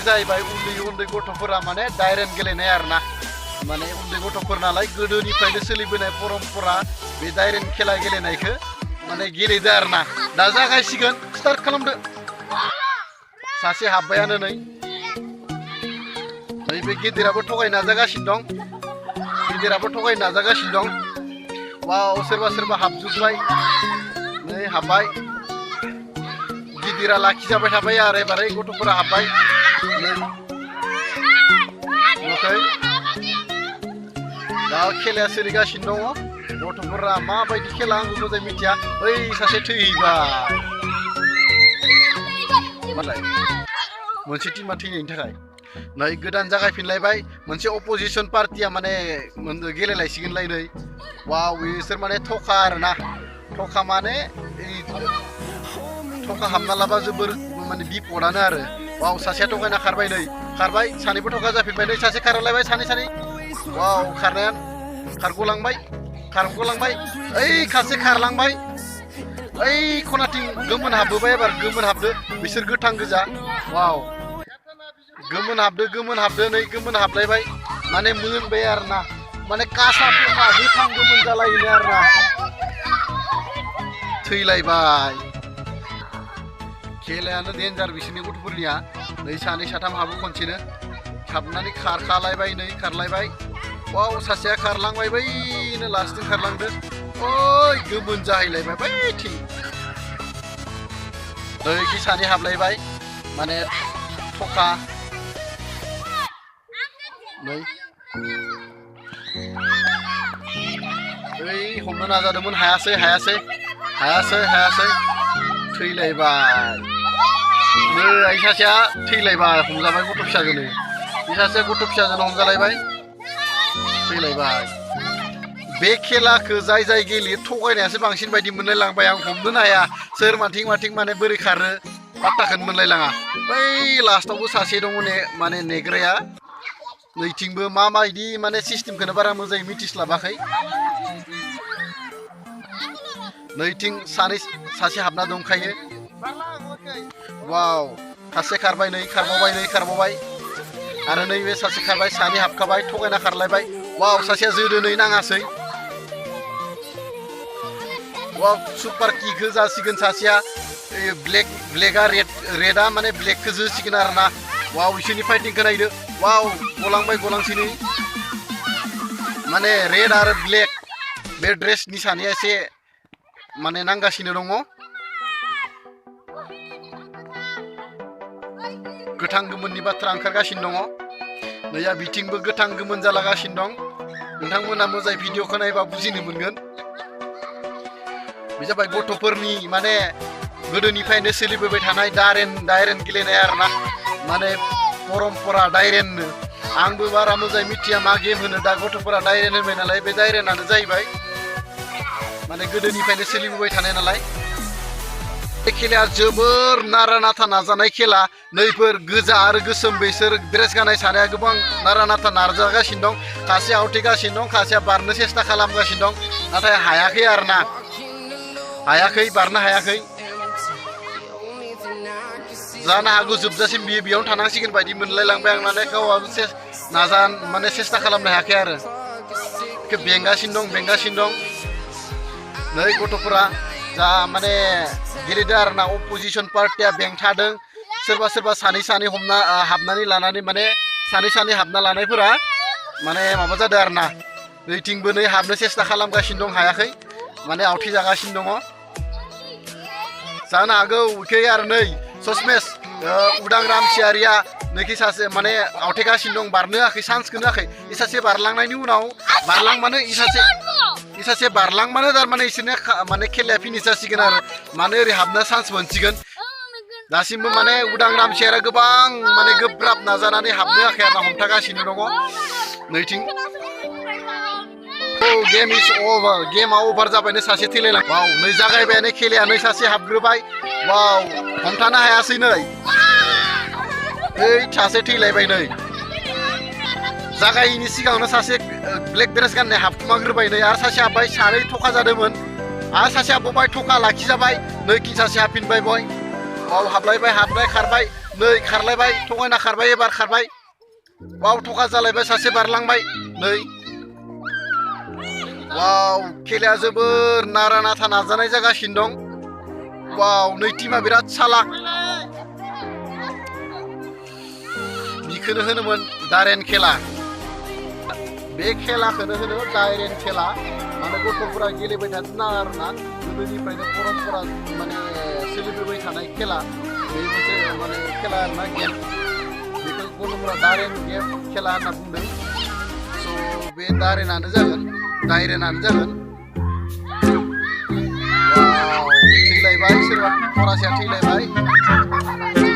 जाहैबाय उन्दै गथ'फोरा माने डाइरेन गेलेनाय आरोना माने उन्दै गथ'फोर नालाय गोदोनिफ्रायनो सोलिबोनाय परम्परा बे डाइरेन खेला गेलेनायखौ माने गेलेदो आरोना दा जागायसिगोन स्टार्ट खालामदो सासे हाबबायानो नै बे गिदिराबो थगायनो नाजागासिनो दं वाव सोरबा हाबजुबबाय नै हाबबाय गिदिरा लाखिजाबाय थाबाय आरो एबारै गथ'फोरा हाबबाय दा खेलाया सोलिगासिनो दङ गथ'फोरा माबायदि खेला आंबो मोजाङै मिथिया बै सासे थैबाय मोनसे टिमा थैनायनि थाखाय नै गोदान जागायफिनलायबाय मोनसे अपोजिशन पार्टिया माने गेलेलायसिगोनलाय नै वाव बिसोर माने थखा आरोना थखा माने थखा हाबना लाबा जोबोर माने बिपदानो आरो वाव सासेया थगायना खारबाय नै खारबाय सानैबो थखा जाफिनबाय नै सासे खारलायबाय सानै वाव खारनाया खारगलांबाय ओइ खासे खारलांबाय ओइ खनाथिं गोमोन हाबबोबाय एबार गोमोन हाबदो बिसोर गोथां गोजा वाव गोमोन हाबदो नै गोमोन हाबलायबाय माने मोनबाय आरोना माने कासा थखा गोथां गोमोन जालायनो आरोना थैलायबाय खेलायानो डेन्जार बिसोरनि गथ'फोरनिया नै सानै साथाम हाबो खनसेनो हाबनानै खारलायबाय वाव सासेया खारलांबाय बैनो लास्टजों खारलांदो ओइ गोमोन जाहैलायबाय बैथिं ओइखि सानै हाबलायबाय माने थखा नै ओइ हमनो नाजादोंमोन हायासै थैलायबाय नै आइ सासेया थैलायबाय हमजाबाय गथ' फिसाजोनो बे सासेया गथ' फिसाजोनो हमजालायबाय थैलायबाय बे खेलाखौ जाय गेलेयो थगायनायासो बांसिन बायदि मोनलायलांबाय आं हमनोनो हाया सोर माथिं माने बोरै खारो पात्ताखौनो मोनलायलाङा बै लास्टावबो सासे दङ माने नेग्राया नैथिंबो माबायदि माने सिस्टेमखौनो बारा मोजाङै मिथिस्लाबाखै नैथिं सासे हाबना दंखायो वाव सासे खारबाय नै खारबावबाय आरो नैबे सासे खारबाय सानै हाबखाबाय थगायना खारलायबाय वाव सासेया जोदो नै नाङासै वाव सुपार किक जासिगोन सासेया ब्लेकआ रेडआ माने ब्लेकखौ जोसिगोन आरोना वाव इसोरनि फाइटिंखौ नायदो वाव गलांसै नै माने रेड आरो ब्लेक बे ड्रेसनि सानैया एसे माने नांगासिनो दङ गोथां गोमोननि बाथ्रा ओंखारगासिनो दङ नैया बिथिंबो गोथां गोमोन जालागासिनो दं नोंथांमोना मोजाङै भिडिअखौ नायबा बुजिनो मोनगोन बे जाबाय गथ'फोरनि माने गोदोनिफ्रायनो सोलिबोबाय थानाय डाइरेन गेलेनाय आरोना माने परम्परा डाइरेननो आंबो बारा मोजाङै मिथिया मा गेम होनो दा गथ'फोरा डाइरेन होनबाय नालाय बे डाइरेनानो जाहैबाय माने गोदोनिफ्रायनो सोलिबोबाय थानाय नालाय बे खेलाया जोबोर नारा नाथा नाजानाय खेला नैफोर गोजा आरो गोसोम बिसोर ड्रेस गाननाय सानाया गोबां नारा नाथा नाजागासिनो दं खासेया आवथेगासिनो दं खासेया बारनो सेस्था खालामगासिनो दं नाथाय हायाखै आरोना बारनो हायाखै जानो हागौ जोबजासिम बियो बेयावनो थानांसिगोन बायदि मोनलायलांबाय आं माने गावआबो माने सेस्था खालामनो हायाखै आरो बेंगासिनो दं नै गथ'फोरा जा माने गेलेदो आरोना अपोजिशन पार्टिया बेंथादों सोरबा सानै हाबनानै लानानै माने सानै हाबना लानायफोरा माने माबा जादों आरोना नैथिंबो नै हाबनो सेस्था खालामगासिनो दं हायाखै माने आवथि जागासिनो दङ जानो हागौ इखै आरो नै ससमेस उदां रामसियारिया नैखि सासे माने आवथेगासिनो दं बारनो होआखै चान्सखौनो होआखै इ सासे बारलांनायनि उनाव इ सासे बारलांबानो थारमाने इसोरनो माने खेलाया फिनिश जासिगोन आरो माने ओरै हाबनो चान्स मोनसिगोन दासिमबो माने उदां रामसियारा गोबां माने गोब्राब नाजानानै हाबनो होआखै आरोना हमथागासिनो दङ नैथिं गेम इज ओभार गेमा ओभार जाबायनो सासे थैलायलां वाव नै जागायबायानो खेलाया नै सासे हाबग्रोबाय वाव हमथानो हायासै नै ओइ सासे थैलायबाय नै जागायिनि सिगाङावनो सासे ब्लेक ड्रेस गाननाय हाबखुमाग्रोबाय नै आरो सासे हाबबाय सानै थखा जादोंमोन आरो सासे हाबबावबाय थखा लाखिजाबाय नै कि सासे हाबफिनबाय बय वाव हाबलायबाय खारबाय नै खारलायबाय थगायना खारबाय एबार खारबाय वाव थखा जालायबाय सासे बारलांबाय नै वाव खेलाया जोबोर नारा नाथा नाजानाय जागासिनो दं वाव नै टीमा बिराद सालाक बिखौनो होनोमोन दारेन खेला बे खेलाखौनो होनो दाइरेन खेला माने गथ'फोरा गेलेबाय थानो नाङा आरोना गोदोनिफ्रायनो परम्परा माने सोलिबोबाय थानाय खेला बे मोनसे माने खेला आरोना गेम बेखौ गथ'फोरा दारेन गेम खेला होनना बुंदों स' बे दारेनानो जागोन दाइरेनानो जागोन थैलायबाय सोरबा फरायसाया थैलायबाय